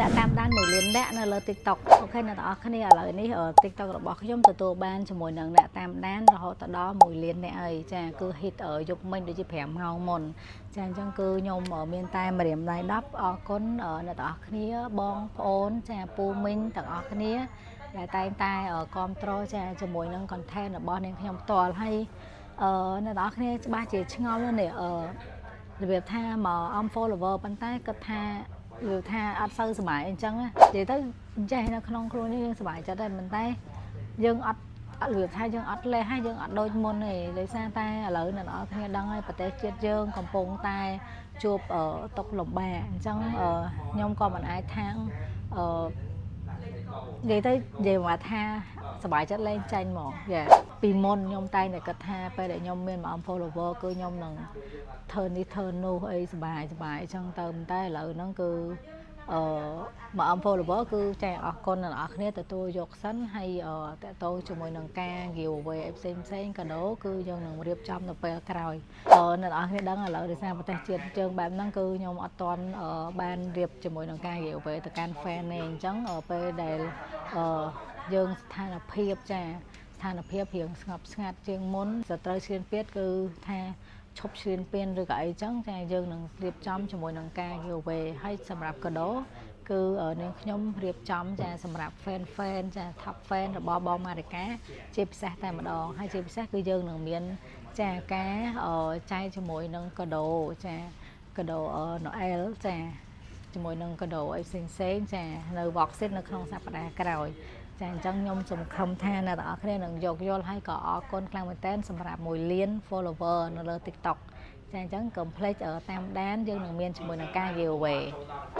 អ្នកតាមដាន1លានអ្នកនៅលើ TikTok។ OK អ្នកទាំងអស់គ្នាឥឡូវនេះ TikTok របស់ខ្ញុំទទួលបានជាមួយនឹងអ្នកតាមដានរហូតដល់1លានអ្នកហើយចាគឺ hit យប់មិញដូចជា5ម៉ោងមុនចាអញ្ចឹងគឺខ្ញុំមានតែម្រាមដៃ10អរគុណអ្នកទាំងអស់គ្នាបងប្អូនចាពូមីងទាំងអស់គ្នាដែលតែងតែគ្រប់គ្រងចាជាមួយនឹង content របស់នាងខ្ញុំផ្ទាល់ហើយអឺអ្នកទាំងអស់គ្នាច្បាស់ជាឆ្ងល់នេះអឺរបៀបថាមក M follower ប៉ុន្តែគាត់ថារបៀបថាអត់សូវសប្បាយអញ្ចឹងនិយាយទៅចេះនៅក្នុងខ្លួននេះយើងសប្បាយចិត្តដែរប៉ុន្តែយើងអត់អត់របៀបថាយើងអត់លេះហើយយើងអត់ដូចមុនទេដោយសារតែឥឡូវអ្នកនរគ្នាដឹងហើយប្រទេសជាតិយើងកំពុងតែជួបទុក្ខលំបាកអញ្ចឹងខ្ញុំក៏មិនអាចថាអឺនិយាយទៅនិយាយមកថាសប្បាយចិត្តលែងចាញ់ហ្មងយ៉ាពីមុនខ្ញុំតែងតែគិតថាពេលដែលខ្ញុំមាន1 M follower គឺខ្ញុំនឹងធ្វើនេះធ្វើនោះអីសប្បាយសប្បាយអញ្ចឹងទៅប៉ុន្តែឥឡូវហ្នឹងគឺអឺ1 M follower គឺចែកអរគុណដល់អ្នកគ្នាទទួលយកសិនហើយតកតងជាមួយនឹងការ give away អីផ្សេងផ្សេងកាដូគឺយើងនឹងរៀបចំនៅពេលក្រោយអ្នកនរគ្នាដឹងឥឡូវដោយសារប្រទេសជាតិជើងបែបហ្នឹងគឺខ្ញុំអត់ទាន់បានរៀបជាមួយនឹងការ give away ទៅកាន់ fan ទេអញ្ចឹងពេលដែលយើងស្ថានភាពចាស្ថានភាពរៀងស្ងប់ស្ងាត់ជាងមុនសត្រូវឈ្លានពានគឺថាឈប់ឈ្លានពានឬក៏អីចឹងចាយើងនឹងរៀបចំជាមួយនឹងការ give away ហើយសម្រាប់កាដូគឺនាងខ្ញុំរៀបចំចាសម្រាប់ fan fan ចា top fan របស់បងម៉ារិកាជាពិសេសតែម្ដងហើយជាពិសេសគឺយើងនឹងមានចាការចែកជាមួយនឹងកាដូចាកាដូណូអែលចាជាមួយនឹងកាដូអីផ្សេងផ្សេងចានៅ box set នៅក្នុងសប្តាហ៍ក្រោយចាអញ្ចឹងខ្ញុំសង្ឃឹមថាអ្នកទាំងអស់គ្នានឹងយោគយល់ហើយក៏អរគុណខ្លាំងមែនទែនសម្រាប់1លាន follower នៅលើ TikTok ចាអញ្ចឹងកុំភ្លេចតាមដានយើងនឹងមានជាមួយនឹងការ giveaway។